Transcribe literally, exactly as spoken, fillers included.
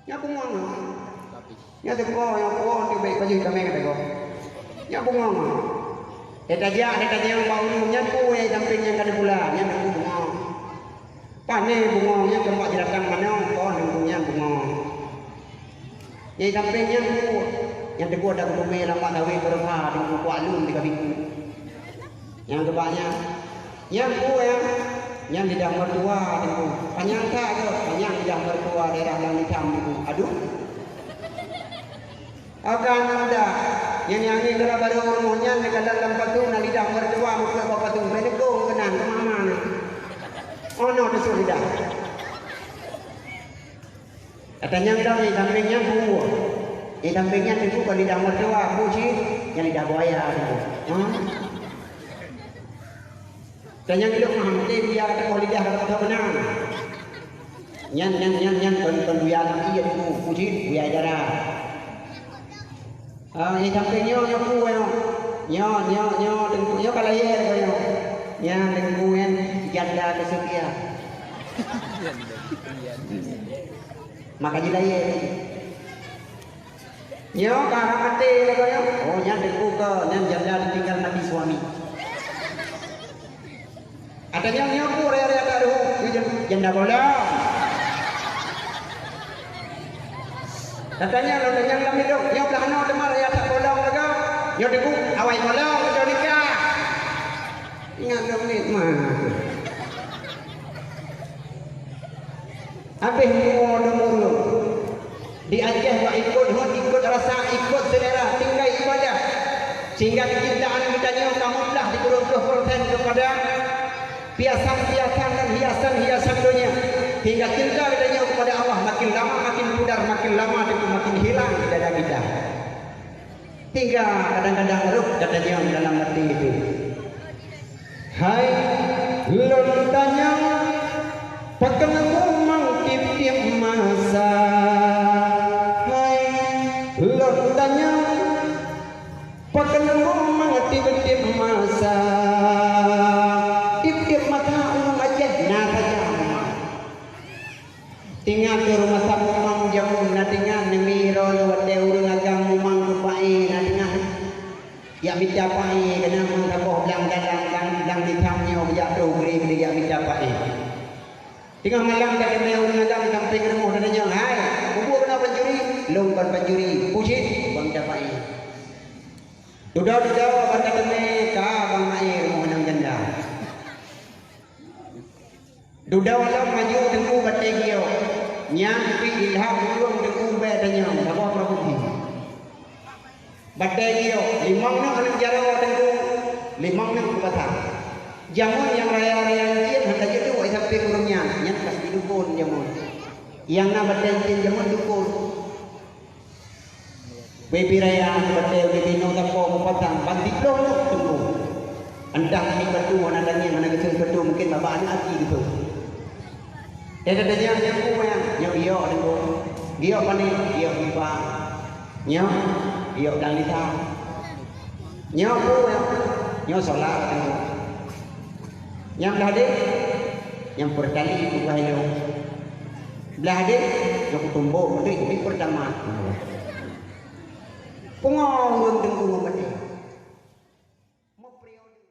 Nyan bungong. Nyan teuko, nyan po, nyan bèk pajoh tamè gata ko. Nyan bungong. Gata jak, gata nyang bak ureueng nyan, peue nyang sampéng nyan ka teupeugah, nyan teungku bungong. Pané bungong nyan, teumpat jiratang manok, kon teungku nyan bungong. Nyang sampéng nyan peue, nyan teungku dak geuteumé lam mak tawé keureupha, teungku kuak lôn di kabingku. Nyang keubah nyan, nyan peue nyan? Nyan lidah mertua, teungku. Panyang that nyoe, panyang lidah mertua daerah Blang Itam, teungku. Aduh. Oka na muda, nyan nyang angén dara barô rumoh nyan, nyang kalon lam patung na lidah mertua, meukeue bak patung, bèk neugong keunan, keu mama na. Oh no, teusok lidah. Ata nyang dong di sampéng nyan peue? Di sampéng nyan teungku kon lidah mertua, peue cit? Nyan lidah buaya teungku. Hmm? Ata nyang ilok mah, meusti buya ka teukoh lidah ka teukoh beuna. Nyan, nyan, nyan, nyan kon, kon buya lagi ya teungku, peue cit? Buya dara. Ah, nyang sampéng nyoe, nyoe peue nyoe? Nyoe, nyoe, nyoe, teungku, nyoe ka layèe nyoe. Nyan teungku nyan janda keuseutia. Maka jilayèe. Nyoe ka maté lagoe nyoe. Oh, nyan teungku ka, nyan janda ditinggal mati suami. Ata nyang nyoe peue raya-raya taruh, nyoe jan-, janda bolong. Ata nyang lôn tanyong lam hidup, nyoe blah noe teuma raya that bolong lagoe. Nyoe teungku, awai bolong, beutôi nikah. Ingat lôn nit mah. Habéh muwoe lôn ureueng. Di Aceh bak ikot hot, ikot rasa, ikot selera, tinggai ibadah. Sehingga kecintaan geutanyoe ka meublah di puluh puluh persen kepada piasan-piasan dan hiasan-hiasan dunia. Sehingga cinta geutanyoe kepada Allah makin lama makin pudar, makin lama tentu makin hilang di dada kita. Hingga kadang-kadang rôh geutanyoe dalam até itu. Hai, lôn tanyong, pakon mumang tiep-tiep masa? Hai, lôn tanyong, pakon mumang tiep-tiep masa? Tiep-tiep masa ureueng Aceh na saja. Teuingat keu rumoh mumang jameun, na teuingat neumi droeneuh watèe ureueng agam mumang keu paé, na teuingat. Jak mita paé, keunan meusaboh blang dalam, blang, blang di tham nyoe geujak troh grék jak mita paé. Teungoh malam ka teumé ureueng agam di sampéng rumoh, tanyong, "Hai, mubuet keunoe pancuri?" "Lôn kon pancuri." "Peue cit?" "Ban mita paé." Dudoe-dudoe ban ka teumé ka ban maé rumoh nyang janda. Dudoe lom maju teungku batèe giok. Nyan pih ilham ureueng teungku bèk tanyong, saboh peureubudi. Batèe giok, limong neuk aneuk jaroe teungku, limong neuk keu pasang. Jameun nyang raya-raya encien hana jeuet duek sampéng ureueng nyan, nyan ka seuti dukon jameun. Nyang na batèe encien jameun dukon. Bèe-bèe raya batèe, bèe-bèe nyoe sapo meupasang, ban siploh lôn teungku. Entah nyoe batu hana daging, hana geuseuen batu, mungken babah aneuk aki geuseuen. Teuka tanyong nyang peue nyan, nyoe giok teungku. Giok pané, giok pipa. Nyoe, giok blang lisa. Nyoe peue nyan, nyoe solar teungku. Nyang blah deh, nyang peurtali peugah ilôn. Blah deh, nyang kutumbok meuduek di peurtama. Pungo ureueng teungku ngon batèe. Meuperiode